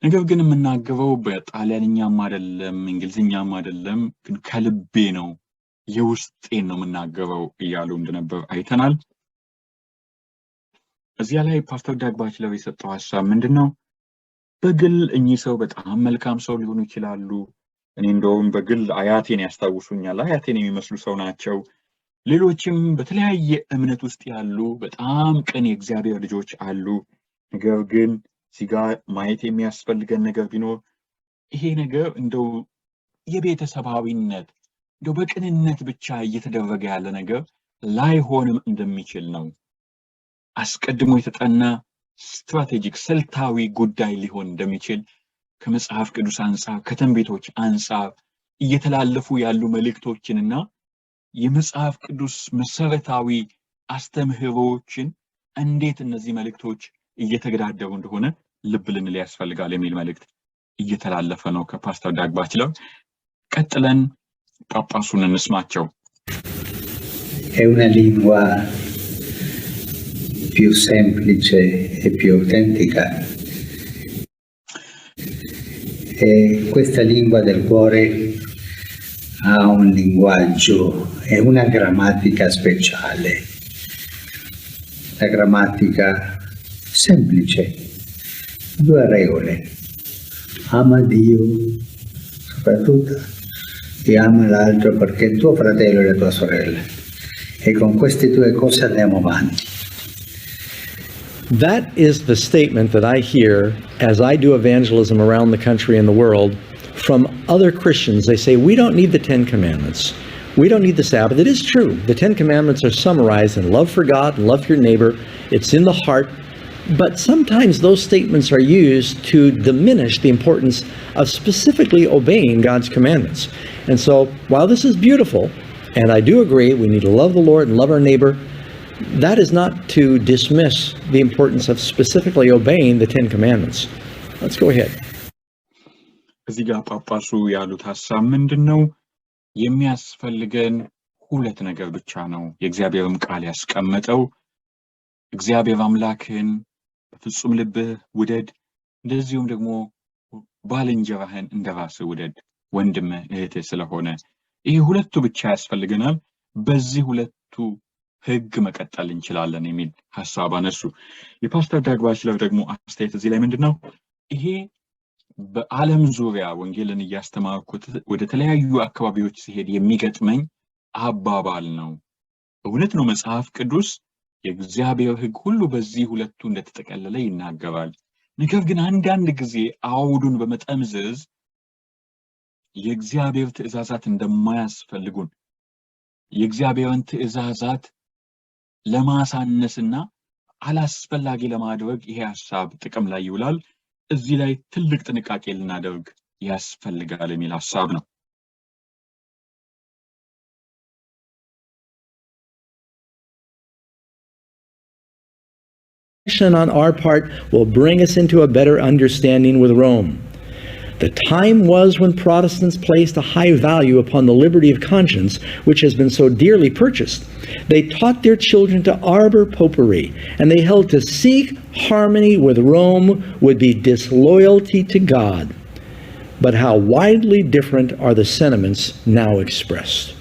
Speaker 1: ነገር ግን የምናገረው በጣሊያንኛም አይደለም እንግሊዝኛም አይደለም፣ ግን ከልቤ ነው፣ የውስጤን ነው የምናገረው እያሉ እንደነበር አይተናል። እዚያ ላይ ፓስተር ዳግ ባችለር የሰጠው ሀሳብ ምንድን ነው? በግል እኚህ ሰው በጣም መልካም ሰው ሊሆኑ ይችላሉ። እኔ እንደውም በግል አያቴን ያስታውሱኛል። አያቴን የሚመስሉ ሰው ናቸው። ሌሎችም በተለያየ እምነት ውስጥ ያሉ በጣም ቅን የእግዚአብሔር ልጆች አሉ። ነገር ግን እዚህ ጋር ማየት የሚያስፈልገን ነገር ቢኖር ይሄ ነገር እንደው የቤተሰባዊነት፣ እንደው በቅንነት ብቻ እየተደረገ ያለ ነገር ላይሆንም እንደሚችል ነው። አስቀድሞ የተጠና strategic፣ ስልታዊ ጉዳይ ሊሆን እንደሚችል፣ ከመጽሐፍ ቅዱስ አንጻር፣ ከትንቢቶች አንጻር እየተላለፉ ያሉ መልእክቶችንና የመጽሐፍ ቅዱስ መሰረታዊ አስተምህሮዎችን እንዴት እነዚህ መልእክቶች እየተገዳደሩ እንደሆነ ልብ ልንል ያስፈልጋል የሚል መልእክት እየተላለፈ ነው ከፓስተር ዳግ ባችለር። ቀጥለን ጳጳሱን እንስማቸው።
Speaker 7: È una lingua più semplice e più autentica. E questa lingua del cuore ha un linguaggio e una grammatica speciale. La grammatica semplice, due regole. Ama Dio soprattutto e ama l'altro perché è tuo fratello e la tua sorella. E con queste due cose andiamo avanti.
Speaker 5: That is the statement that I hear as I do evangelism around the country and the world from other Christians. They say, "We don't need the Ten Commandments. We don't need the Sabbath." It is true. The Ten Commandments are summarized in love for God and love for your neighbor. It's in the heart. But sometimes those statements are used to diminish the importance of specifically obeying God's commandments. And so while this is beautiful, and I do agree we need to love the Lord and love our neighbor, that is not to dismiss the importance of specifically obeying the Ten Commandments. Let's go ahead.
Speaker 1: እዚህ ጋር ጳጳሱ ያሉት ሀሳብ ምንድን ነው? የሚያስፈልገን ሁለት ነገር ብቻ ነው። የእግዚአብሔርም ቃል ያስቀመጠው እግዚአብሔር አምላክህን በፍጹም ልብህ ውደድ፣ እንደዚሁም ደግሞ ባልንጀራህን እንደ ራስህ ውደድ፣ ወንድምህ እህትህ ስለሆነ ይሄ ሁለቱ ብቻ ያስፈልገናል። በዚህ ሁለቱ ህግ መቀጠል እንችላለን የሚል ሀሳብ አነሱ። የፓስተር ዳግ ባችለር ደግሞ አስተያየት እዚህ ላይ ምንድን ነው? ይሄ በዓለም ዙሪያ ወንጌልን እያስተማርኩት ወደ ተለያዩ አካባቢዎች ስሄድ የሚገጥመኝ አባባል ነው። እውነት ነው፣ መጽሐፍ ቅዱስ የእግዚአብሔር ሕግ ሁሉ በዚህ ሁለቱ እንደተጠቀለለ ይናገራል። ነገር ግን አንዳንድ ጊዜ አውዱን በመጠምዘዝ የእግዚአብሔር ትእዛዛት እንደማያስፈልጉን የእግዚአብሔርን ትእዛዛት ለማሳነስና አላስፈላጊ ለማድረግ ይሄ ሐሳብ ጥቅም ላይ ይውላል። እዚህ ላይ ትልቅ ጥንቃቄ ልናደርግ ያስፈልጋል የሚል ሐሳብ ነው።
Speaker 5: On our part will bring us into a better understanding with Rome. The time was when Protestants placed a high value upon the liberty of conscience, which has been so dearly purchased. They taught their children to arbor popery, and they held to seek harmony with Rome would be disloyalty to God. But how widely different are the sentiments now expressed.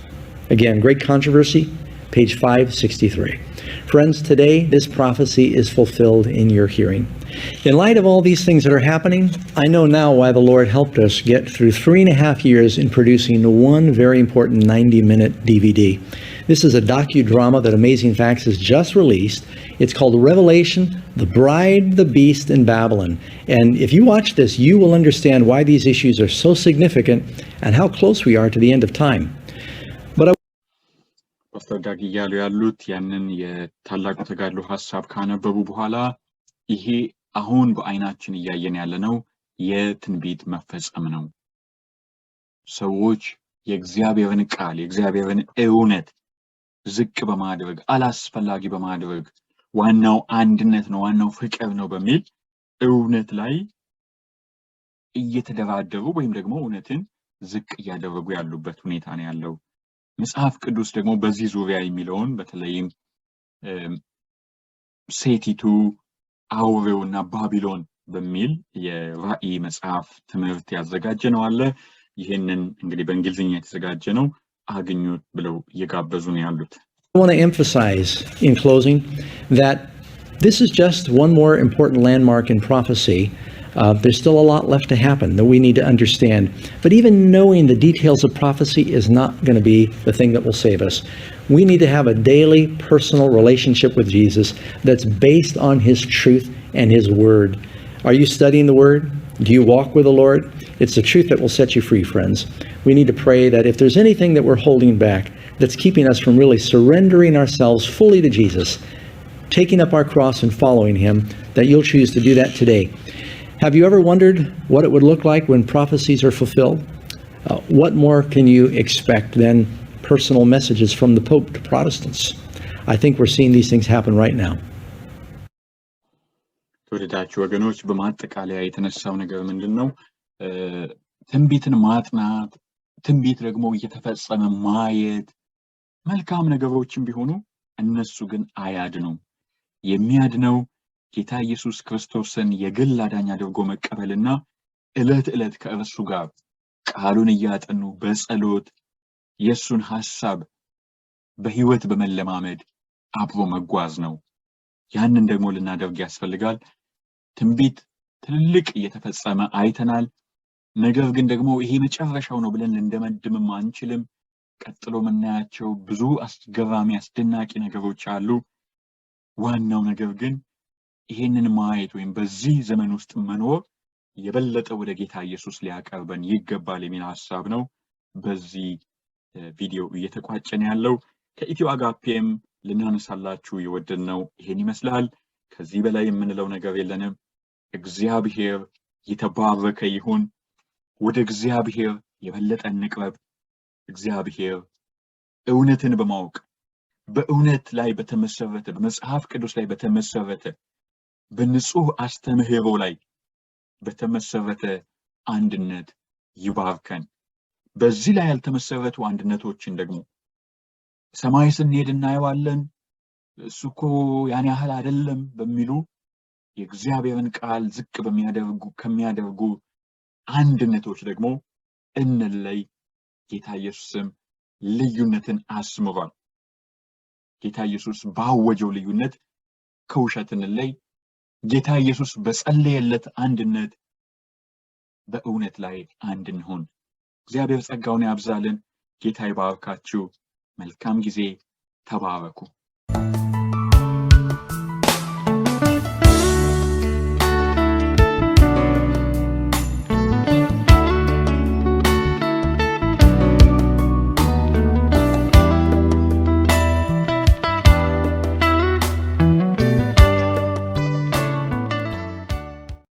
Speaker 5: Again, Great Controversy, page 563. Friends, today this prophecy is fulfilled in your hearing. In light of all these things that are happening, I know now why the Lord helped us get through 3.5 years in producing one very important 90-minute DVD. This is a docudrama that Amazing Facts has just released. It's called Revelation, The Bride, the Beast, and Babylon. And if you watch this, you will understand why these issues are so significant and how close we are to the end of time. But I
Speaker 1: ፓስተር ዳግ እያሉ ያሉት ያንን የታላቁ ተጋድሎ ሐሳብ ካነበቡ በኋላ ይሄ አሁን በአይናችን እያየን ያለነው የትንቢት መፈጸም ነው። ሰዎች የእግዚአብሔርን ቃል የእግዚአብሔርን እውነት ዝቅ በማድረግ አላስፈላጊ በማድረግ ዋናው አንድነት ነው፣ ዋናው ፍቅር ነው በሚል እውነት ላይ እየተደራደሩ ወይም ደግሞ እውነትን ዝቅ እያደረጉ ያሉበት ሁኔታ ነው ያለው። መጽሐፍ ቅዱስ ደግሞ በዚህ ዙሪያ የሚለውን በተለይም ሴቲቱ አውሬውና ባቢሎን በሚል የራእይ መጽሐፍ ትምህርት ያዘጋጀ ነው አለ። ይሄንን እንግዲህ በእንግሊዝኛ የተዘጋጀ ነው፣ አግኙት ብለው እየጋበዙ ነው ያሉት።
Speaker 5: I want to emphasize in closing that this is just one more important landmark in prophecy. There's still a lot left to happen that we need to understand. But even knowing the details of prophecy is not going to be the thing that will save us. We need to have a daily personal relationship with Jesus that's based on his truth and his word. Are you studying the word? Do you walk with the Lord? It's the truth that will set you free, friends. We need to pray that if there's anything that we're holding back that's keeping us from really surrendering ourselves fully to Jesus, taking up our cross and following him, that you'll choose to do that today. Have you ever wondered what it would look like when prophecies are fulfilled? What more can you expect than personal messages from the Pope to Protestants? I think we're seeing these things happen right now.
Speaker 1: ተወደዳችሁ ወገኖች፣ በማጠቃለያ የተነሳው ነገር ምንድነው? ትንቢትን ማጥናት፣ ትንቢት ደግሞ እየተፈጸመ ማየት መልካም ነገሮችም ቢሆኑ እነሱ ግን አያድኑም። የሚያድነው ጌታ ኢየሱስ ክርስቶስን የግል አዳኝ አድርጎ መቀበልና ዕለት ዕለት ከእርሱ ጋር ቃሉን እያጠኑ በጸሎት የእሱን ሐሳብ በሕይወት በመለማመድ አብሮ መጓዝ ነው። ያንን ደግሞ ልናደርግ ያስፈልጋል። ትንቢት ትልልቅ እየተፈጸመ አይተናል። ነገር ግን ደግሞ ይሄ መጨረሻው ነው ብለን ልንደመድምም አንችልም። ቀጥሎ የምናያቸው ብዙ አስገራሚ አስደናቂ ነገሮች አሉ። ዋናው ነገር ግን ይሄንን ማየት ወይም በዚህ ዘመን ውስጥ መኖር የበለጠ ወደ ጌታ ኢየሱስ ሊያቀርበን ይገባል የሚል ሐሳብ ነው በዚህ ቪዲዮ እየተቋጨን ያለው። ከኢትዮ አጋፔም ልናነሳላችሁ የወደድነው ይሄን ይመስላል። ከዚህ በላይ የምንለው ነገር የለንም። እግዚአብሔር የተባረከ ይሁን። ወደ እግዚአብሔር የበለጠ እንቅረብ። እግዚአብሔር እውነትን በማወቅ በእውነት ላይ በተመሰረተ በመጽሐፍ ቅዱስ ላይ በተመሰረተ በንጹህ አስተምህሮ ላይ በተመሰረተ አንድነት ይባርከን። በዚህ ላይ ያልተመሰረቱ አንድነቶችን ደግሞ ሰማይ ስንሄድ እናየዋለን፣ እሱ እኮ ያን ያህል አይደለም በሚሉ የእግዚአብሔርን ቃል ዝቅ ከሚያደርጉ አንድነቶች ደግሞ እንለይ። ጌታ ኢየሱስም ልዩነትን አስምሯል። ጌታ ኢየሱስ ባወጀው ልዩነት ከውሸት እንለይ። ጌታ ኢየሱስ በጸለየለት አንድነት በእውነት ላይ አንድ እንሁን። እግዚአብሔር ጸጋውን ያብዛልን። ጌታ ይባርካችሁ። መልካም ጊዜ። ተባረኩ።